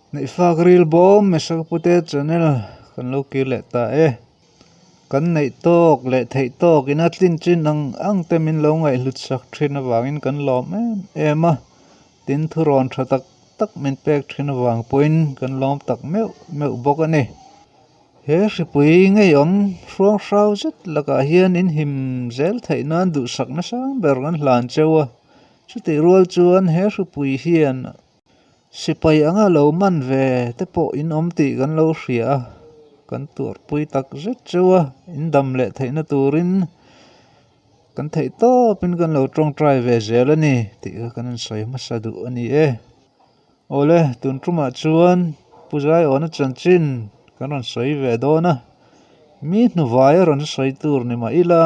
Neihfak ril bawm Mesaka Pute channel kan lo kir leh ta e. Kan neih tawk leh theih tawk ina tlin chin ang ang te min lo ngaihhlut sak thin avangin kan lawm em em a. Tin thurawn tha tak tak min pek thin avang pawhin kan lawm tak meuh meuh bawk a ni. He hripui ngeiawm hruang hrau zet lakah hian in him zel theih nan duhsak nasa ber kan hlan cheu a. Chutih rual chuan he hripui hian sipai anga lo man ve te pawh in awm tih kan lo hria a, kan tuarpui tak zet cheu a, in dam leh theihna turin kan theih tawpin kan lo tawngtai ve zel a ni tih kha kan insawi hmasa duh a ni e. Awle, tun tumah chuan Pu Zaiawna chanchin kan rawn sawi ve dawn a, mi hnuvai a rawn sawi tur ni mah ila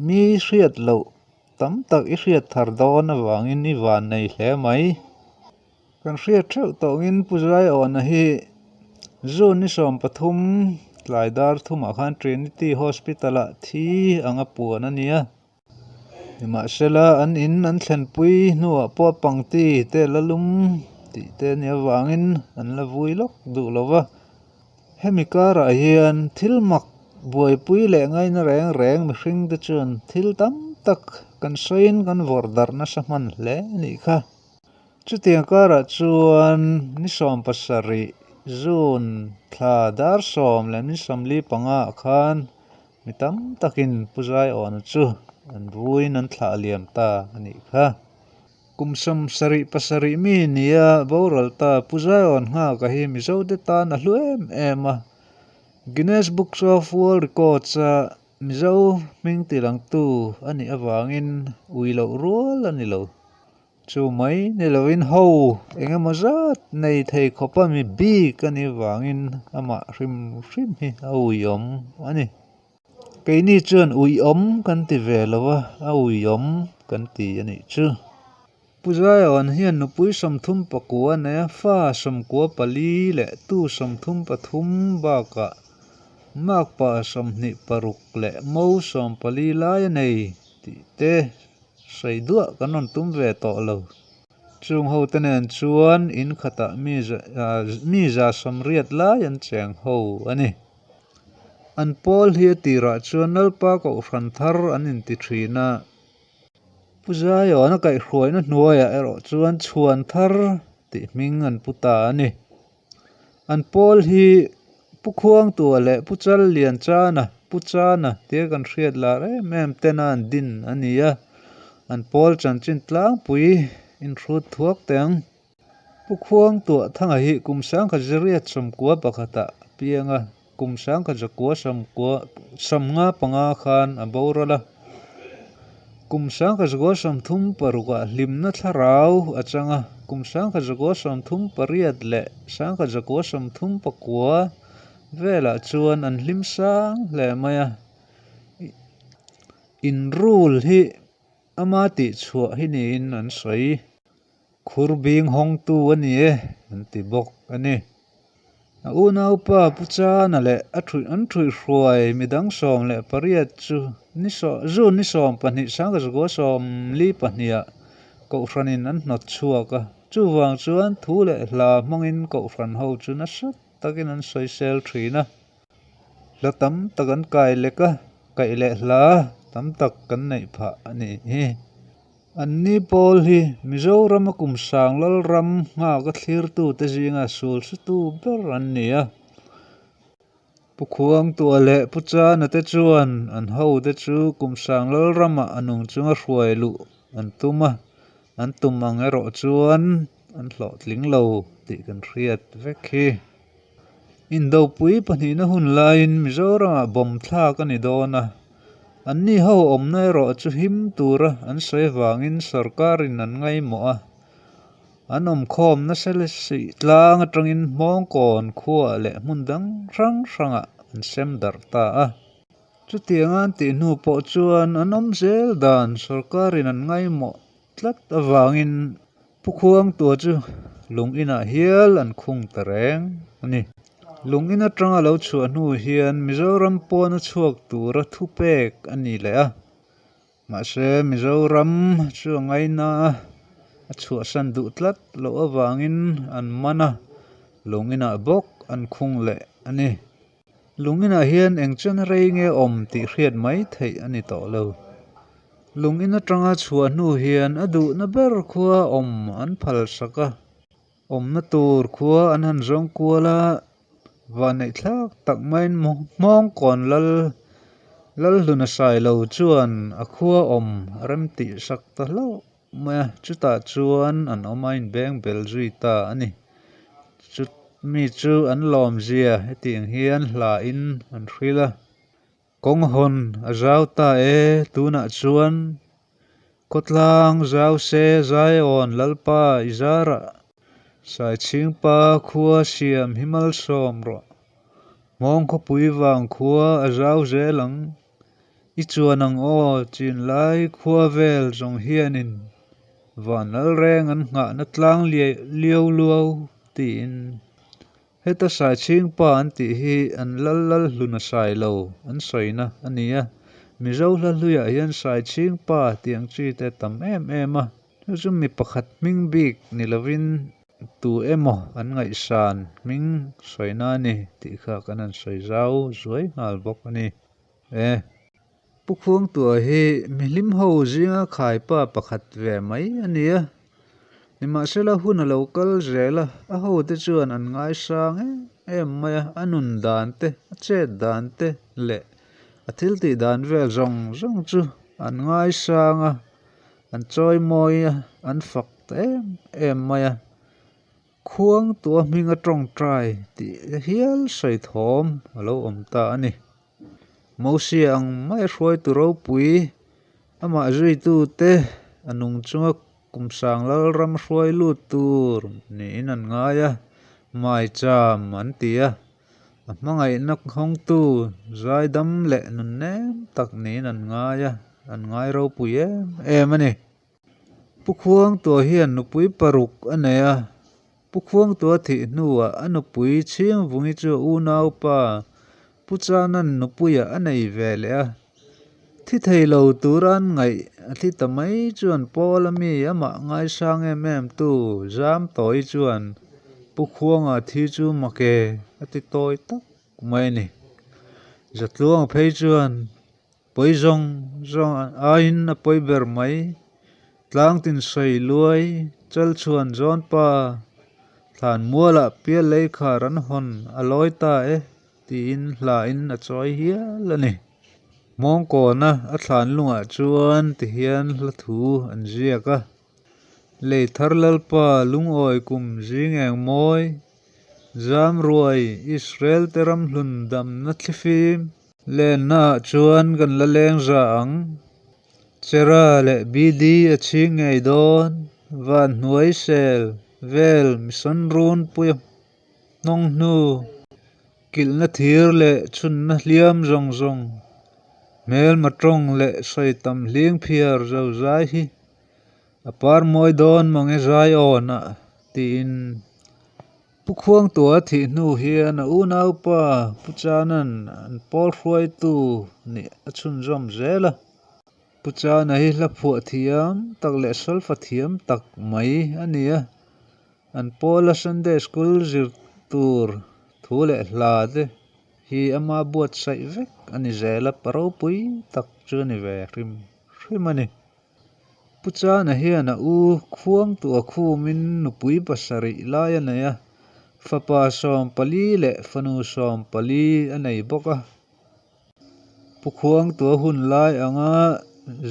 mi hriat loh Tam tak i hriat thar dawn avangin i van nei hle mai. Kan hriat theuh tawngin Pu Zaiawna hi June ni 13 tlai dar thumah khan Trinity Hospital-ah thi anga puan a ni a. Nimahsela an in an thlenpui hnuah pawh pangti te la lum tih te a nih avangin an la vui lawk duh lo va. Hemi karah hian thil mak buaipui leh ngaina reng reng mihring te chuan thil tam tak kan sawiin kan vawrh darh nasa hman hle a nih kha. Chutiang karah chuan ni 17 June thla dar 10:45 ah khan mi tam takin Pu Zaiawna chu an vuiin an thlah liam ta a nih kha. Kum 77 mi nia boral ta Pu Zion Nghaka hi Mizote tan a hlu em em a. Guinness Books of World Records a Mizo hming tilangtu a nih avangin ui loh rual a ni lo. Chu mai ni lovin ho eng emaw zat nei thei khawpa mi bik a nih avangin amah hrim hrim hi a uiawm a ni. Keini chuan uiawm kan ti ve lo a, a uiawm kan ti a nih chu. Pu Zaiawn hian nupui 39 a nei a, fa 94 leh tu 33 bakah makpa 26 leh mo 14 lai a nei tih te sawi duah kan rawn tum ve tawh lo. Chung ho te nen chuan in khatah mi 180 lai an cheng ho a ni. An pawl hi a tirah chuan Lalpa Kohhran thar an inti thin a, Pu Zaiawna kaihhruaina hnuaiah erawh chuan Chhuan thar tih hming an pu ta a ni. An pawl hi Pu Khuangtua leh Pu Challian Chana, Pu Chana tia kan hriat lar em em tena an din a ni a, an pawl chanchin tlangpui inhrut thuak teh ang. Pu Khuang Tuah Thanga hi kum 1991 ah a piang a, kum 1995 khan a boral a. Kum 1936 ah hlimna thlarau a chang a, kum 1938 leh 1939 velah chuan an hlim sang hle mai a. Inrul hi ama tihchhuah hi niin an sawi. Khur bing hawngtu a ni e, an ti bawk a ni. A unaupa Pu Chana leh a ṭhuih an ṭhuihhruai midang 18 chu ni June ni 12 1942 ah Kohhranin an hnawt chhuak a. Chuvang chuan thu leh hla hmangin Kohhran ho chu nasa takin an sawisel ṭhin a. Hla tam tak an kai lek a, kaih leh hla tam tak kan neih phah a nih hi. Anni pawl hi Mizorama kum sang lalram nghaka thlirtute zinga sul hretu ber an ni a. Pu Khuangtua leh Pu Chana te chuan an hote chu kum sang lalramah a nung chunga hruai luh an tum a, an tum ang erawh chuan an hlawhtling lo tih kan hriat vek hi. Indopui pahnihna hun laiin Mizoramah bomb thlak a ni dawn a, anni ho awmna erawh chu him tura an sawi avangin sorkarin an ngaihmawh a, an awmkhawm nasa sih tlang atangin Hmawngkawn khuaah leh hmun dang hrang hrangah an sem darh ta a. Chutianga an tih hnu pawh chuan an awm zel dan sorkarin an ngaihmawh tlat avangin Pu Khuangtua chu lung inah hial an khung ta reng a ni. Lung in atanga lo chhuah hnu hian Mizoram pawna chhuak tura thupek a ni leh a. Mahse, Mizoram chu a ngaina a, a chhuahsan duh tlat loh avangin an man a, lungin-ah bawk an khung leh a ni. Lungin-ah hian eng chen rei nge awm tih hriat mai theih a ni tawh lo. Lungin atanga chhuah hnu hian a duhna ber khua awm an phalsak a. Awmna tur khua an han zawng kual a, vanneih thlak tak maiin Hmawngkawn lal Lalhluna Sailo chuan a khua awm a rem tih sak ta hlauh mai a, chutah chuan an awm a inbeng bel zui ta a ni. Chumi chu an lawmzia hetiang hian hlain an hrilh a. Kawng hawn a zau ta e, tunah chuan khawtlang zau se Zion Lalpa i zarah Saichhingpa khua siam hi malsawm rawh. Hmawng khawpui vang khua a zau zel ang. I chuan ang aw, chinlai khua vel zawng hianin van lal reng an nghahna tlang liau luau tiin. Heta Saichhingpa an tih hi an lal lal hlun a sai lo an sawina a ni a. Mizo hla hluiah hian Saichhingpa tih ang chi te a tam em em a. Chu chu mi pakhat hming bik ni lovin tu emaw an ngaihsan hming sawina a ni tih kha kan han sawi zau zuai nghal bawk a ni e. Pu Khuangtua hi mihlim ho zinga khaipa pakhat ve mai a ni a, nimahsela hun a lo kal zel a, a hote chuan an ngaisang em em mai a, a nun dan te, a chet dan te leh a thil tih dan vel zawng zawng chu an ngaisang a, an chawimawi a, an fak ta em em mai a. Khuangtua hminga tawngtai tih hial sawi thawm a lo awm ta a ni. Mosia ang mai hruaitu ropui, amah zuitute a nung chunga kumsang lalram hruai lut tur niin an ngai a, maicham an ti a, a hmangaihna hawngtu zaidam leh nunnem tak niin an ngai a, an ngai ropui em em a ni. Pu Khuangtua hian nupui paruk a nei a, Pu Khuangtua thih hnuah a nupui Chhingvungi chu a unaupa Pu Chanan nupuiah a nei ve leh a. Thi thei lo tura an ngaih a thi ta mai chuan Paula mi amah ngaisang em em tu Zamtawi chuan Pu Khuanga thi chu mak e a ti tawi tak mai a ni. Zatluanga phei chuan Pawi zawng zawng aiin a pawi ber mai. Tlangtin sawi luai, Chalchhuan zawnpa thlan mualah pial lei khar an hawn a lawi ta e tiin hlain a chawi hial a ni. Hmawngkawna a thlan lungah chuan tihian hla thu an ziak a, Lei thar Lalpa lungawi kum zing eng mawi, Zamruai Israel te ramhlun damna thlifim, Lennaah chuan kan la leng za ang. Chera leh BD a chhing ngei dawn. Van hnuai sel vel mission run puia hnawng hnu kilhna thir leh chhunna hliam zawng zawng hmelma tawng leh sawi tam hling phiar zo zai hi a par mawi dawn mange zai awnah tiin Pu Khuangtua thih hnu hian a unaupa Pu Chanan an pawl hruaitu nih a chhunzawm zel a. Pu Chana hi hla phuah thiam tak leh solfa thiam tak mai a ni a. An pawla Sunday School zir tur thu leh hla te hi ama buatsaih vek a ni zel a, pa ropui tak chu a ni ve hrim hrim a ni. Pu Chana hian a u Khuangtua khumin nupui pasarih lai a nei a, fapa 14 leh fanu 14 a nei bawk a. Pu Khuangtua hun lai anga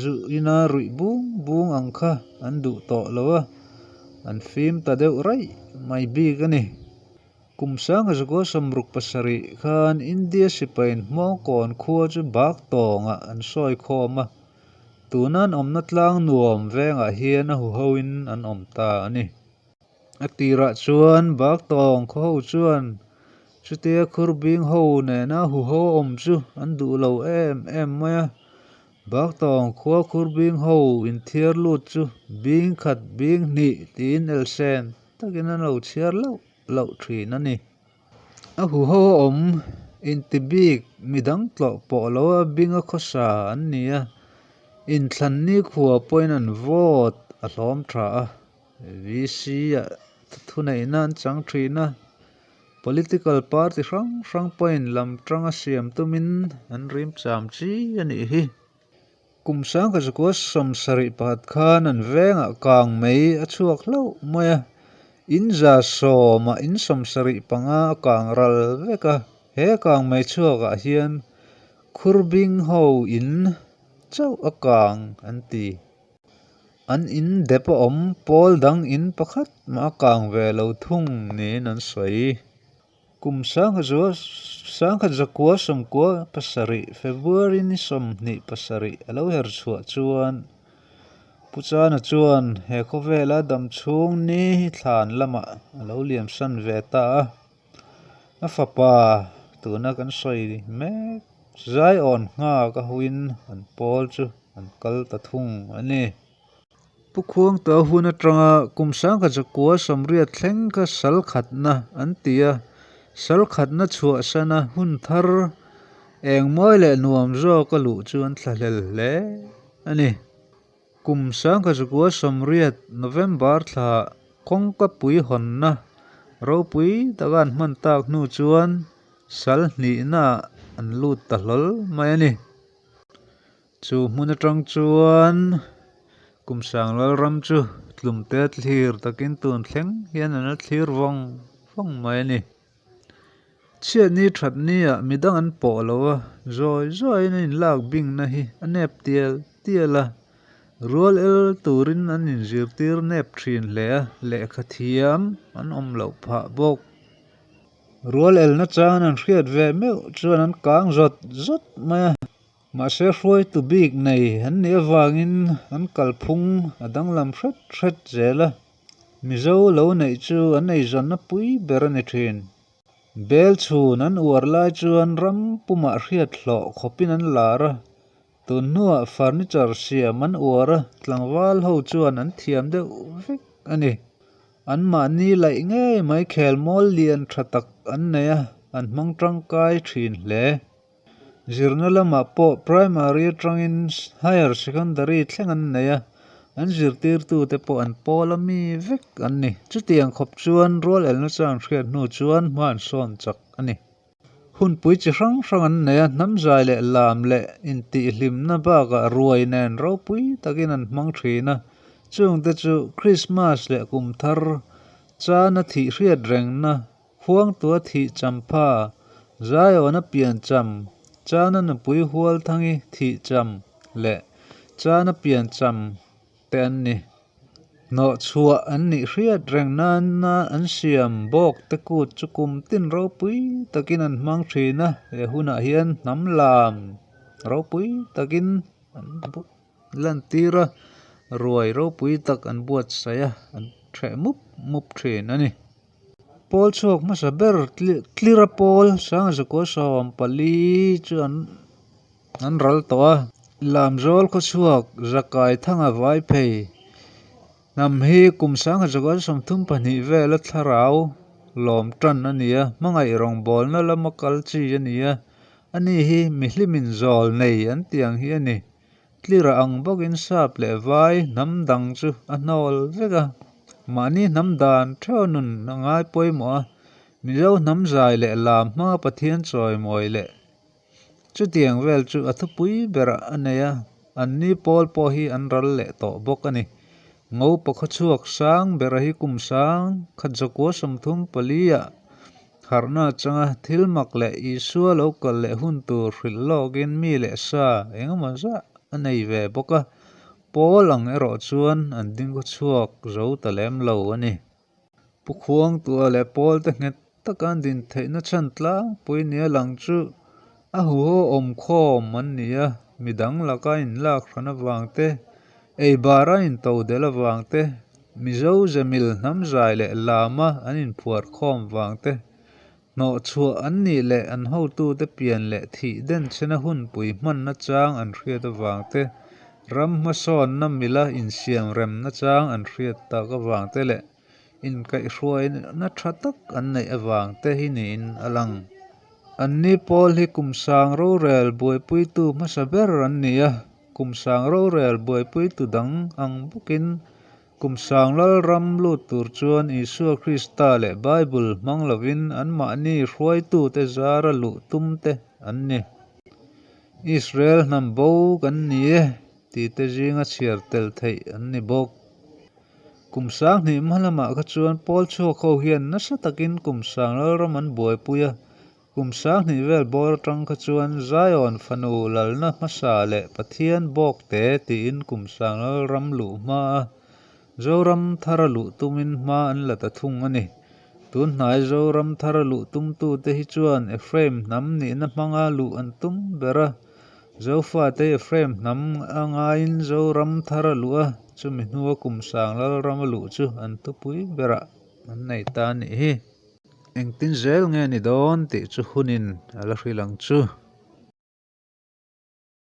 zu ina ruih bung bung ang kha an duh tawh lo a, an fim ta deuh raih mai bik a ni. Kum sanga zakua 67 khan India sipaiin Hmawngkawn khua chu bak tawngah an sawi khawm a. Tuna an awmna tlang nuam vengah hian a huhoin an awm ta a ni. A tirah chuan Baktawng khaw ho chuan chutia Khurbing ho nena huho awm chu an duh lo em em mai a. Baktawng khua Khurbing ho inthiar lut chu bing khat bing hnih tiin elsen takin an lo chhiar loh loh thin a ni. A huho a awm inti bik midang tlawh pawh lo a binga khawsa an ni a. Inthlan nikhua pawhin an vote a hlawm tha a, VC ah thuneihna an chang thin a, political party hrang hrang pawhin lam tanga siam tumin an rim cham chi a nih hi. Kum 1971 khan an vengah kang mai a chhuak hlauh mai a, in 100 ah in 75 a kang ral vek a, he kang mai chhuakah hian Khurbing ho in chauh a kang an ti. An in dep a awm pawl dang in pakhat mah a kang ve lo thung niin an sawi. Kum 1997 February ni 27 a lo her chhuah chuan Pu Chana chuan he khawvela dam chhung ni thlan lamah a lo liamsan ve ta a. A fapa tuna kan sawi mek Zaiawn nghak a huin an pawl chu an kal ta thung a ni. Pu Khuangta hun atanga kum 1980 thleng kha sal khatna an ti a, sal khatna chhuahsana hun thar eng mawi leh nuam zawk a luh chu an thlahlel hle a ni. Kum 1980 November thla kawngka pui hawnna ropui taka an hman tak hnu chuan sal hnihnaah an lut ta hlawl mai a ni. Chu hmun atang chuan kum sang lalram chu tlumte thlir takin tun thleng hian an la thlir vawng vawng mai a ni. Chhiatni thatni ah midang an pawh lo a, zawi zawiin an inlak bingna hi a nep tial tial a, rual el turin an inzirtir nep thin hle a, lehkha thiam an awm loh phah bawk. Rual elna chang an hriat ve meuh chuan an kang zawt zawt mai a. Mahse hruaitu bik nei an nih avangin an kalphung a danglam hret hret zel a, Mizo lo neih chu an eizawnna pui ber a ni thin. Bel chhun an uar lai chuan ram pumah hriat hlawh khawpin an lar a, tun hnuah furniture siam an uar a, tlangval ho chuan an thiam deuh vek a ni. Anmahni laih ngei mai khelmawl lian tha tak an nei a, an hmang tangkai thin hle. Zirna lamah pawh primary atangin higher secondary thleng an nei a, an zirtirtute pawh an pawl a mi vek an ni. Chutiang khawp chuan rual elna chang hriat hnu chuan hma an sawn chak a ni. Hunpui chi hrang hrang an nei a, hnamzai leh lam leh intihhlimna bakah ruai nen ropui takin an hmang thin a, chungte chu Krismas leh kum thar chana thih hriat rengna Khuangtua thih champha, Zaiawna pian cham, Chana nupui Hualthangi thih cham leh Chana pian cham te an ni. Hnawhchhuah an nih hriat reng nana an siam bawk te kut chu kum tin ropui takin an hmang thin a, he hunah hian hnam lam ropui takin an lantir a, ruai ropui tak an buatsaih a, an ṭheh mup mup thin a ni. Pawl chhuak hmasa ber tlira pawl 1914 chu an an ral tawh a. Lamzawl khawchhuak Zakai Thanga vai phei hnam hi kum 1932 vela thlarau lawm tan a ni a, hmangaih rawngbawlna lama kal chi a ni a, ani hi mihlimin zawl nei an tih ang hi a ni. Tlira ang bawkin sap leh vai hnam dang chu a hnawl vek a, mahni hnam dan theuh nun a ngai pawimawh a, Mizo hnam zai leh lam hmanga Pathian chawimawi leh chutiang vel chu a thupui berah a nei a, anni pawl pawh hi an ral leh tawh bawk a ni. Ngopa khawchhuak sang bera hi kum 1934 ah Harhna atanga thil mak leh Isua lo kal leh hun tur hrilh lawkin mi leh sa engemaw zah a nei ve bawk a, Paul ang erawh chuan an ding khaw chhuak zo ta lem lo a ni. Pu Khuangtua leh Paul te nghet taka an din theihna chhan tlangpui nia lang chu a huho awmkhawm an ni a, midang laka inlak hran avang te, eibar a into del avang te, Mizo zemil hnamzai leh lama an inphuar khawm vang te, hnawhchhuah an nih leh an hotute pian leh thih denchhena hunpui hmanna chang an hriat avang te, ram hmasawnna mila insiamremna chang an hriat tak avang te leh inkaihhruaina tha tak an neih avang te hi niin a lang. Anni pawl hi kum sang rorel buaipuitu hmasa ber an ni a. Kum sang rorel buaipui tu dang ang bawkin kum sang lal ram lut tur chuan Isua Krista leh Bible hmang lovin anmahni hruaitute zara luh tum te an ni. Israel hnam bo kan ni e tite zinga chhiar tel theih an ni bawk. Kum sang hnih hma lamah kha chuan Paul chhuak ho hian nasa takin kum sang lalram an buaipui a, kum sang hnih vel bawr atang kha chuan Zion fanu lalna hmasa leh Pathian bawk te tiin kum sang lalram luh hma a Zoram thara luh tumin hma an la ta thung a ni. Tun hnai Zoram thara luh tumtute hi chuan Ephraim hnam nihna hmanga luh an tum ber a, Zofate Ephraim hnam a ngaiin Zoram thar a luh a, chumi hnua kum sang lalram a luh chu an thupui berah an nei ta a nih hi. Engtin zel nge ni dawn tih chu hunin a la hrilh ang chu.